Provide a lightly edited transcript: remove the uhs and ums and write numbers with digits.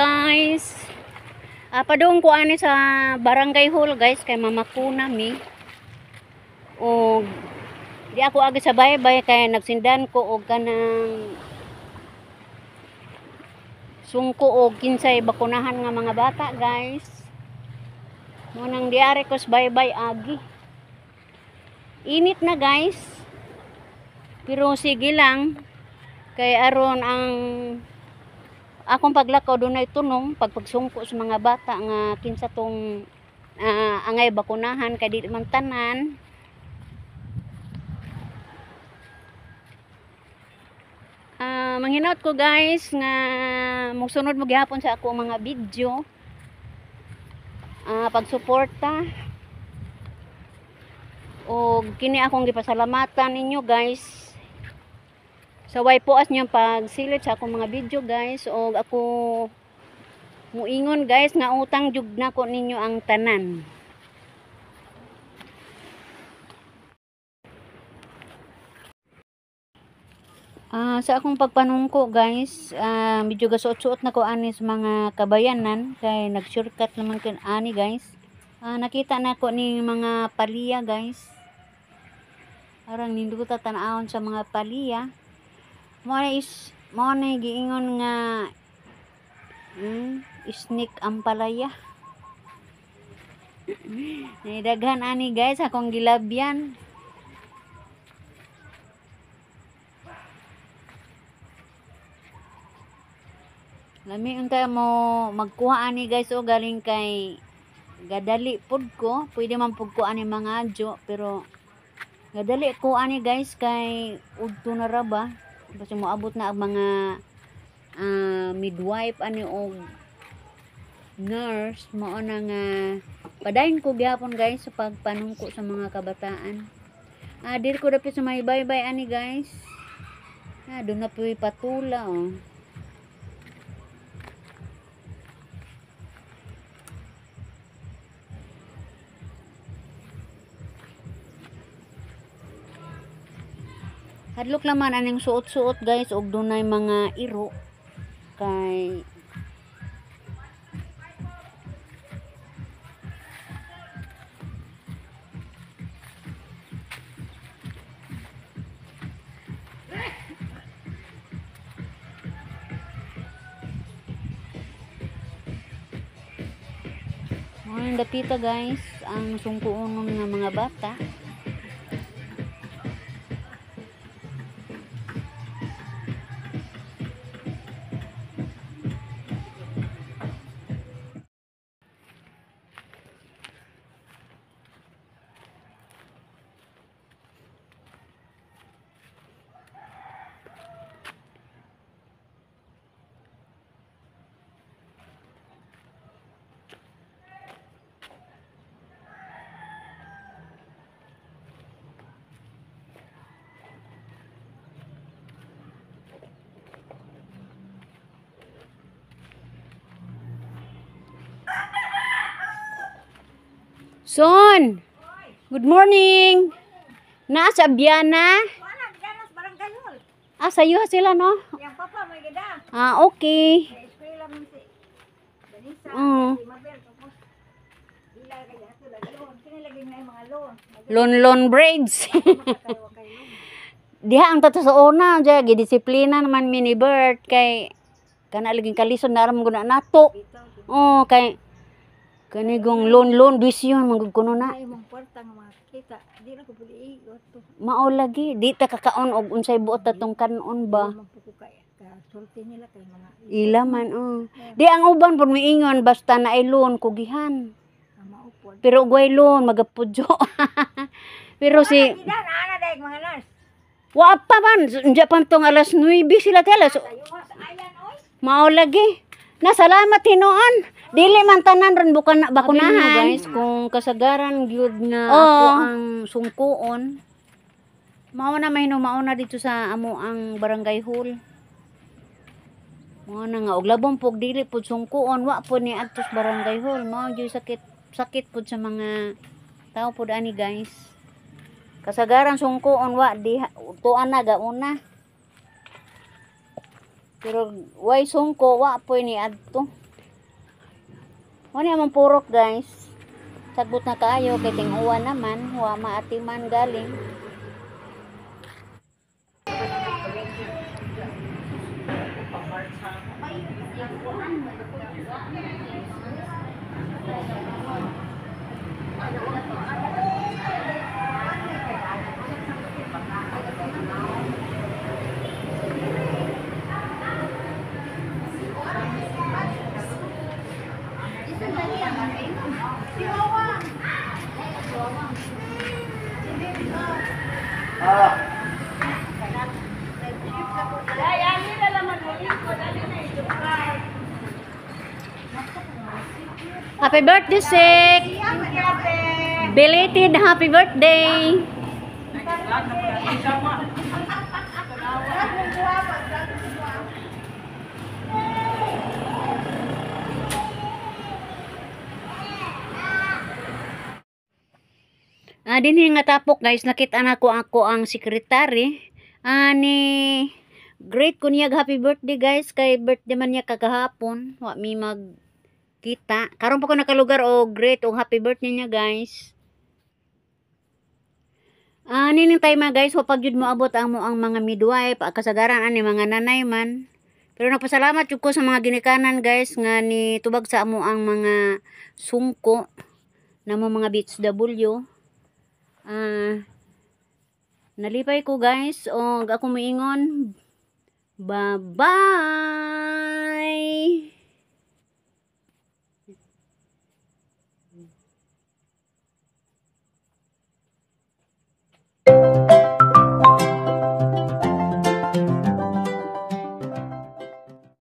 Guys. Padung ko ani sa barangay hall, guys, kay mamakuna mi. Og di ako agi sa baybay kay nagsindan ko og kanang sungko og kinsay bakunahan nga mga bata, guys. Mo nang diari ko sa baybay agi. Init na, guys. Pero sige lang kay aron ang akong paglakaw dunay tunong pagpagsungko sa mga bata nga kinsa tong angay bakunahan kay di man tanan. Manghinaot ko, guys, nga musunod mo gihapon sa ako mga video. Pagsuporta og kini akong gipasalamatan ninyo, guys, sa way puas niyang pagsilip sa akong mga video, guys, og ako muingon, guys, nga utang jud nako ninyo ang tanan. Sa akong pagpanungko, guys, medyo gasuot-suot na ko ani sa mga kabayanan kay nag-shortcut naman kin ani, guys. Nakita na ko ni mga palya, guys. Arang ninduta tan-awon sa mga palya. Mao na giingon nga snake ampalaya. Daghan ani, guys, akong gilabyan. Lami unta mo magkuha ani, guys, o galing kay gadali pud ko, pwede man pud ko ani mga adyo, pero gadali ko ani, guys, kay udto na ra ba basta moabot na ang mga midwife ani og nurse. Mao na nga padayon ko gyapon, guys, sa pagpanungko sa mga kabataan. Diri ko dapit sa may baybay ani, guys. Doon na pu'y patula, oh. Hadlok laman aning suot-suot, guys, og dunay mga iro kay mga dapita, guys, ang sungkuonon nga mga bata. Son, good morning. Nasa Biana? Wala, diyan sa barangay hall. Sayo sila, no? Yang papa may gida. Okay. Sa eskwela man si Vanessa, si Mabel, tapos ila kay ato lagi loan. Kini lagi na yung mga loan. Lon-lon braids. Makatawa kay loan. Diha ang tato sa una, diya gidisiplina naman mini Bert kay kana laging kalison na aram guna nato. Bitaw. Oh, kay kanigong lon-lon bisyon manggug kuno na. Ay mong kwarta nga makita. Di na ko pwede igot to. Mao lagi, di ta kakaon og unsay buot tatong kanon ba. Di man po ko kay kasulti nila kay mga Ila man, oh. Di ang uban pud miingon basta na ay loan kugihan. ang maupod. Pero gway loan magapudyo. Pero si Gida na ana dai mga nurse. wa pa man unja pa tong alas 9 sila te alas. Sayo sa ayan oy. Mao lagi. Na salamat hinuon. Dili man tanan ron bukan na bakunahan. Guys, kung kasagaran gyud nga ako ang sungkoon. Mao na may mao na dito sa amo ang barangay hall. Mao na nga og labong pug dili pud sungkoon, wa pud ni adto sa barangay hall. Mao gyud sakit sakit pud sa mga tao pud ani, guys. Kasagaran sungkoon wa di tuan na gauna. Pero way sungko wa po ni adto. Mo ni among purok, guys. Sagbot na kaayo kay ting-uwan naman, wa maatiman galing. Happy birthday, Sek! Belated happy birthday! Dinhi nga tapok, guys, nakita na ko ako ang sekretary. Ani greet ko niya happy birthday, guys, kay birthday man niya kagahapon. Wa mi mag kita. Karon pa ko nakalugar og greet og happy birthday niya, guys. Nining time, guys, wa pag jud moabot ang mo ang mga midwife, kasagaran ani mga nanay man. Pero nagpasalamat jud ko sa mga ginikanan, guys, nga ni tubag sa amo ang mga sungko namo mga beach W. Nalipay ko, guys, og ako moingon, bye-bye.